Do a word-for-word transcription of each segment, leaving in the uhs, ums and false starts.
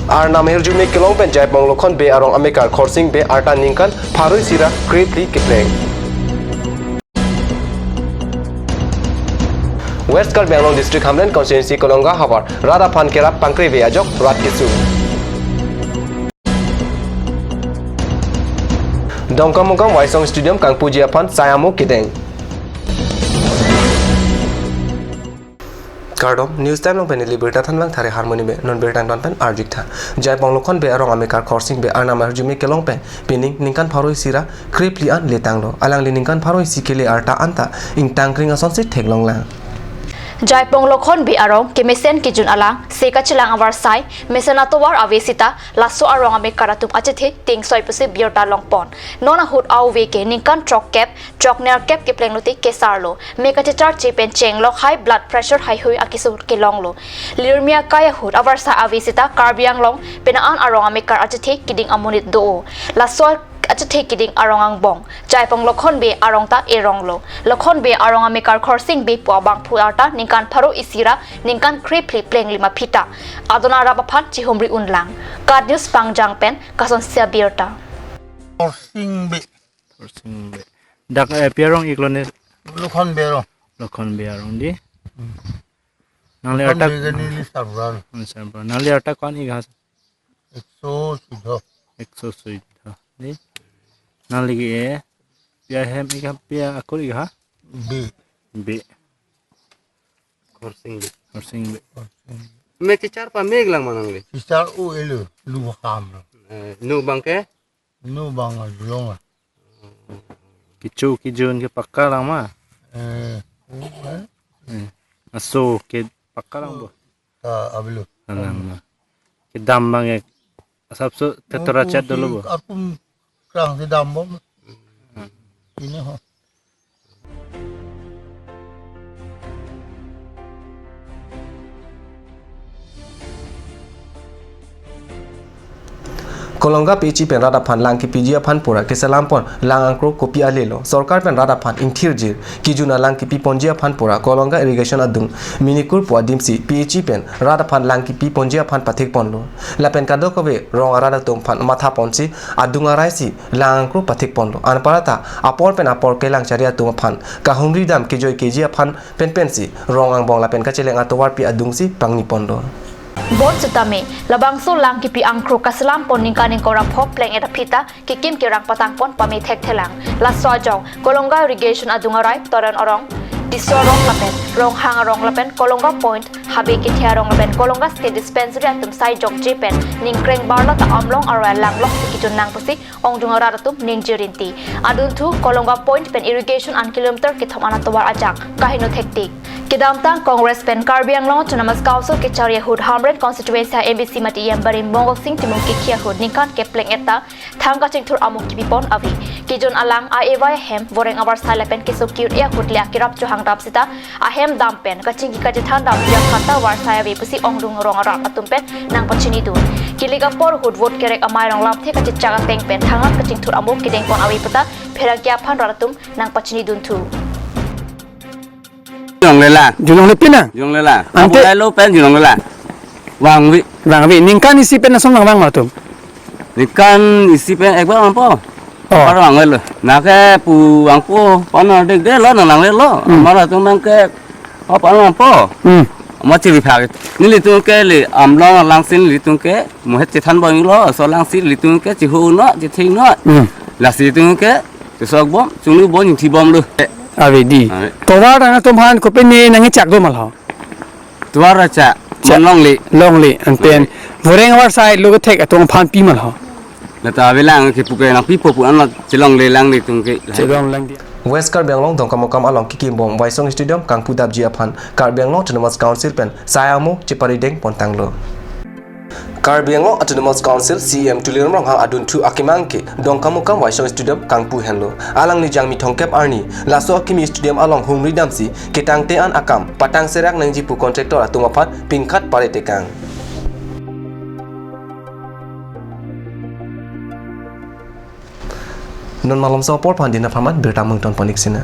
Arnam ahirjume kelong pen Jaipong Lokhon Bey arong amekar Khorsing Bey arta ningkan pharo isi ra krephli kepleng. West Karbi Anglong District Hamren Constituency Kolonga havar rat aphan kerap pangkrevi ajok rat kesung. Dongkamukam Waisong Stadium kangpuji aphan sai amo kedeng. Kardom, News Time along pen neli birta thanbang Thare Harmoni Bey, non birta angton pen arjik tha. Jaipong Lokhon Bey arong amekar Khorsing Bey arnam ahirjume kelong pen pining ningkan pharo isi ra krephli an letanglo. Alangli ningkan pharo isi kele arta anta ingtangkring asonsi theklonglang. Jaipong Lokhon Bey arong kemesen kejun alang se kachelang avarsai mesen atovar ave sita laso arong amekar atum achethe tingsoi pusi birta longpon. Non ahut auve ke ningkan throkkep, throknerkep kepleng lote kesarlo. Me kachecharche pen chenglok high blood pressure haihui akeso kelonglo. Lirmi akai ahut avarsai ave sita Karbi Anglong pena an arong amekar achethe keding amonit do. Laso achethe keding arong angbong Jaipong Lokhon Bey arong ta eronglo. Lokhon Bey arong amekar Khorsing Bey pu abangphu arta ningkan pharo isi ra ningkan krephli plenglim aphi ta adon arap aphan chihumri unlang. KAT News pangjang pen kasonsi abirta. Khorsing Bey. Khorsing Bey. Dak, eh, pi arong iklo ne? Lokhon Bey arong. Lokhon Bey arong di. Hmm. Nangli Lokhon arta Bey ke neli sarbura. Hmm, sarbura. Nangli arta ko-an ik ha? Ekso sui do. Ekso sui do. Di. Nangli ke, eh, pi ahem ik ha, pi akur ik ha? Bey. Bey. Khorsing Bey. Khorsing Bey. Khorsing Bey. Me kechar pame ik lang ma nangli? Kechar o elo, lu ham lo. Eh, nu abang ke? Nu abang ajulong a. Kecho kejun ke pakka lang ma? Eh, o, eh. Eh, aso ke pakka lang bo? Ta avelo. Alang ma. Kedam abang ke asapso tetora chat dolo bo? Arpum krang si dam bom. Ini ho. Kolonga P H E pen rat aphan lang kepiji aphan pura keselam pon lang angkro kopi ale lo. Sorkar pen rat aphan ingthirjir, kejun alang kepi ponji aphan pura Kolonga irrigation adung Minikur pu adimsi P H E pen rat aphan lang kepi ponji aphan pathik ponlo. Lapen kadokave rong arat atum aphan matha ponsi adung araisi lang angkro pathik ponlo. Anparta apor pen apor kelang chari atum aphan kahumri dam kejoi keji aphan penpensi rong angbong lapen kacheleng atovarpi adungsi pangni ponlo. Bonsitame labangso lang kepi angkro kaselam pon ningkan ingkoi ra pho pleng-et aphi ta kekim kerang patang pon pame thekthelang. Laso ajok Kolonga irrigation adung arai Toren arong, Diso arong lapen Ronghang arong lapen Kolonga Point, Habe Kethe arong lapen Kolonga State Dispensary atum sai jokje pen ningkreng barla ta amlong aroi alanglok si kejun nang pusi ongdung arat atum ningje rinti. Adunthu Kolonga Point pen irrigation an kilometer kethom an atovar ajak kaheno thektik. Kedamtang Congress pen Karbi Anglong Autonomous Council kechari ahut Hamren constituency M A C mate E M barim Bongbong Sing Timung kekhi ahut ningkan kepleng-et ta thang kachingthur amo kepi pon ave. Kejun alang a-e vai ahem voreng avarsai lapen keso ke-un-e ahut le akerap chohang dam sita ahem dam pen kachingki kachethan damji aphan ta varsai ave pusi ongdung rong arat atum pen nangpachini dun. Kilik apor ahut vote kerek amei rong lamthe kachechak ateng pen thangnat kachingthur amo kedeng pon ave puta pherangke aphan rat atum nangpachini dunthu. Julongle la. Julongle pina? Julongle la. Ante? Abu lailo pen julongle la. Vangve. Vangve. Ningkan isi pen asong vang vang ma atum? Ningkan isi pen ekbar vangpo. Oh. Par vangvelo. Nake pu vangpo, pan dek de lo, nang langle lo. Hmm. Amar atum abang ke, oh, pan vangpo. Hmm. Amar chiri phak. Nelitum ke le amlong alangsi nelitum ke mohet chethan bom lo, laso alangsi nelitum ke chihu no, chething no. Hmm. Lasi nelitum ke chesok bom, chunglu bom, chingthi bom lo. Ave di. Ave. Tovar nangtum aphan kopine nangchak do ma lo? Tovar acha, chak. Man longle. Longle, anpen. Longle. Voreng avarsai lo kethek atum aphan pi ma lo? Lata avelang kepu ke nangpipo pu anlo chelongle lang nelitum ke. Chelong lang di. West Karbi Anglong Dongkamukam along kekim bom Waisong Stadium kangpu dapji aphan Karbi Anglong Autonomous Council pen sai amo cheparideng pontanglo. Karbi Anglong Autonomous Council C E M Tuliram Ronghang adunthu akemang ke Dongkamukam Waisong Stadium kangpu henlo. Alangli Jangmi thomkep arni laso akimi stadium along humri damsi ketangte an akam patang serak nangji pu contractor atum aphan pingkhat pare tekang. Non malomso apor aphan dina pharman birta mungton ponik sina.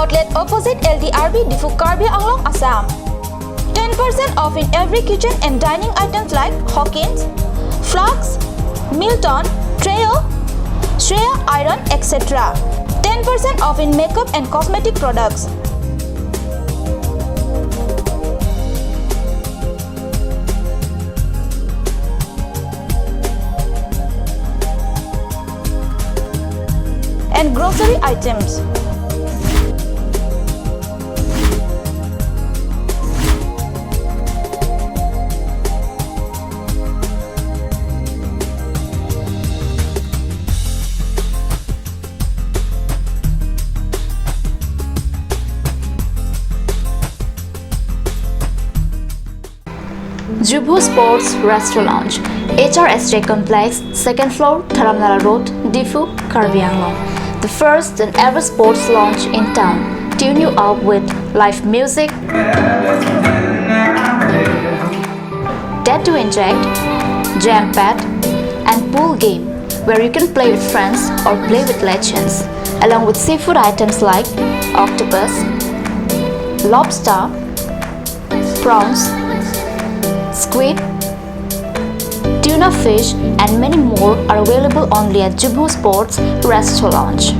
Outlet opposite L D R B Diphu, Karbi Anglong, Assam. Ten percent off in every kitchen and dining items like Hawkins, flasks, Milton, Trio, Shreya iron, et cetera. Ten percent off in makeup and cosmetic products. And grocery items. Jubho Sports Restaurant Lounge, H R S J Complex, second floor, Dharamnala Road, Diphu, Karbi Anglong. The first and ever sports lounge in town. Tune you up with live music, tattoo inject, jam pad, and pool game, where you can play with friends or play with legends, along with seafood items like octopus, lobster, prawns, squid, tuna fish, and many more are available only at Jubho Sports Restaurant Lounge.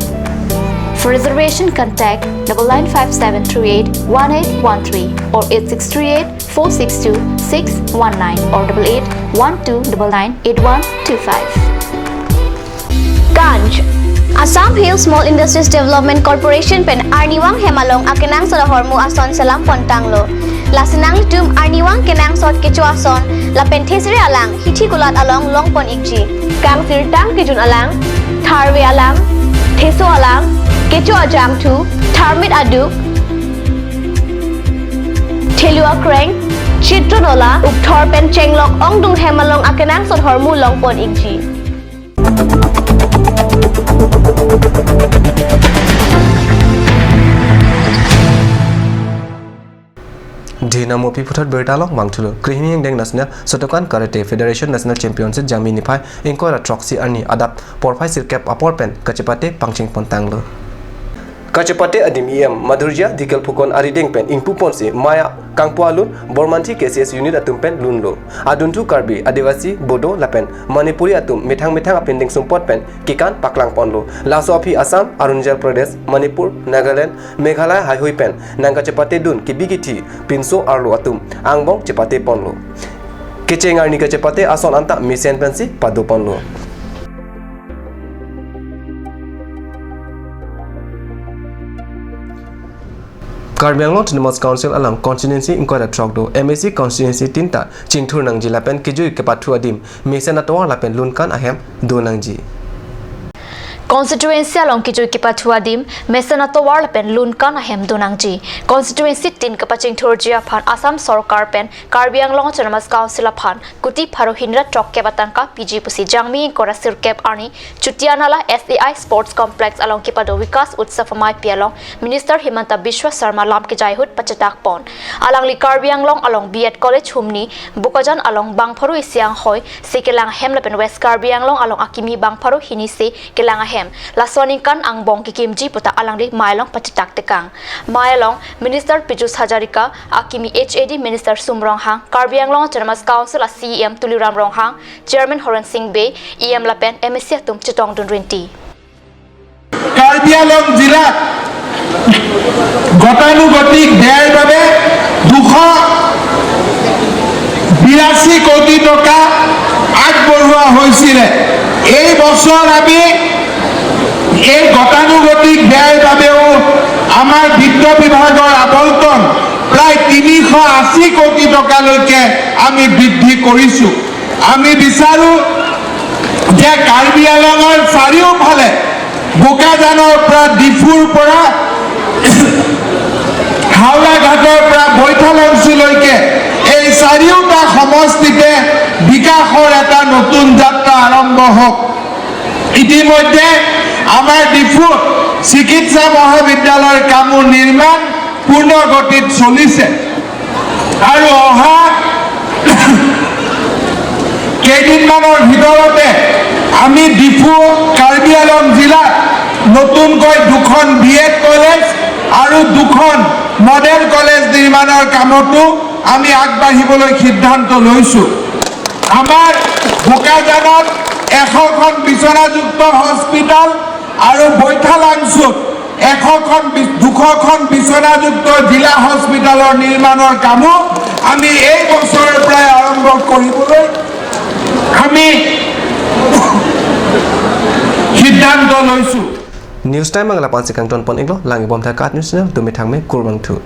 For reservation, contact double nine five seven three eight one eight one three or eight six three eight four six two six one nine or double eight one two double nine eight one two five. Kanj. Assam Hill Small Industries Development Corporation pen arnivang hem along akenangsot ahormu ason selam pontanglo. Lasi nanglitum arnivang kenangsot kecho ason lapen thesere alang hithi kulat along longpon ikji. Kangsirtang kejun alang, tharve alang, theso alang, kecho ajangthu, tharmit aduk, thelu akreng, chitron ola, ukthor pen chenglok ongdung hem along akenangsot ahormu longpon ikji. Dina mopi puthot birta along mangthulo. Krehini angdeng National Shotokan Karate Federation National Championship Jangmi niphai ingkoi ra throksi arni adap porphai sirkep apor pen kachepate pangcheng pontanglo. Kachepate adim E M Madhurjya Dhikel Phukan arideng pen ingpuponsi maya kangpu alun Bormanthi K C S unit atum pen lunlo. Adunthu Karbi, Adivasi, Bodo lapen Manipuri atum methang methang apindeng sumpot pen kekan paklang ponlo. Laso aphi Assam, Arunachal Pradesh, Manipur, Nagaland, Meghalaya haihui pen nangkachepatedun kebi kithi pinso arlo atum angbong chepate ponlo. Kecheng arni kachepate ason anta mesen pensi pado ponlo. Karbi Anglong Autonomous Council along constituency ingkoi ra throk do, M A C constituency tinta chingthur nangji lapen kejui kepathu adim mesen atovar lapen lunkan ahem do nangji. Constituency along kejui kepathu adim mesen atovar lapen lunkan ahem do nangji. Constituency tin kapachingthurji aphan Assam Sorkar pen Karbi Anglong Autonomous Council aphan kuti pharo hini ra throkkep atangka piji pusi Jangmi ingkoi ra sirkep arni Chutianala S A I Sports Complex along kepado Vikas Utsav amaipi along Minister Himanta Biswa Sarma lam kejai ahut pachetak pon. Alangli Karbi Anglong along B Ed College humni Bokajan along bang pharo isi anghoi si kelang ahem lapen West Karbi Anglong along akimi bang pharo hini si kelang ahem, laso aningkan angbong kekimji puta alangli mei along pachetak tekang. Mei along Minister Piyush Hazarika, akimi H A D Minister Sum Ronghang, Karbi Anglong Autonomous Council a C E M Tuliram Ronghang, Chairman Horen Sing Bey, E M lapen M A C atum chetongdun rinti. Karbi আংলং জিলাত গতানুগতিক ব্যয়ৰ বাবে দুশ বিৰাশী কোটি টকা আগবঢ়োৱা হৈছিলে। এই বছৰ আমি এই গতানুগতিক ব্যয়ৰ বাবেও আমাৰ বিত্ত বিভাগৰ আবণ্টন প্ৰায় তিনিশ আশী কোটি টকালৈকে আমি বৃদ্ধি কৰিছো। আমি বিচাৰো যে কাৰ্বি আংলঙৰ চাৰিওফালে বোকাজানৰ পৰা, ডিফুৰ পৰা হাওৰাঘাটৰ পৰা বৈঠালংচুলৈকে এই চাৰিওটা সমষ্টিতে বিকাশৰ এটা নতুন যাত্ৰা আৰম্ভ হওক। ইতিমধ্যে আমাৰ ডিফুত চিকিৎসা মহাবিদ্যালয়ৰ কামো নিৰ্মাণ পূৰ্ণ গতিত চলিছে আৰু অহা কেইদিনমানৰ ভিতৰতে আমি ডিফু, কাৰ্বি আংলং জিলাত নতুনকৈ দুখন বি এড কলেজ আৰু দুখন মডেল কলেজ নিৰ্মাণৰ কামতো আমি আগবাঢ়িবলৈ সিদ্ধান্ত লৈছো। আমাৰ বোকাজানত এশখন বিচনাযুক্ত হস্পিটেল আৰু বৈঠালাংচুত এশখন বি-, দুশখন বিচনাযুক্ত জিলা হস্পিটেলৰ নিৰ্মাণৰ কামো আমি এই বছৰৰ পৰাই আৰম্ভ কৰিবলৈ আমি সিদ্ধান্ত লৈছো। News time ang lapan si kangton pon iklo, lang ibom tha KAT News Channel, dumi thangme, kurvangthu.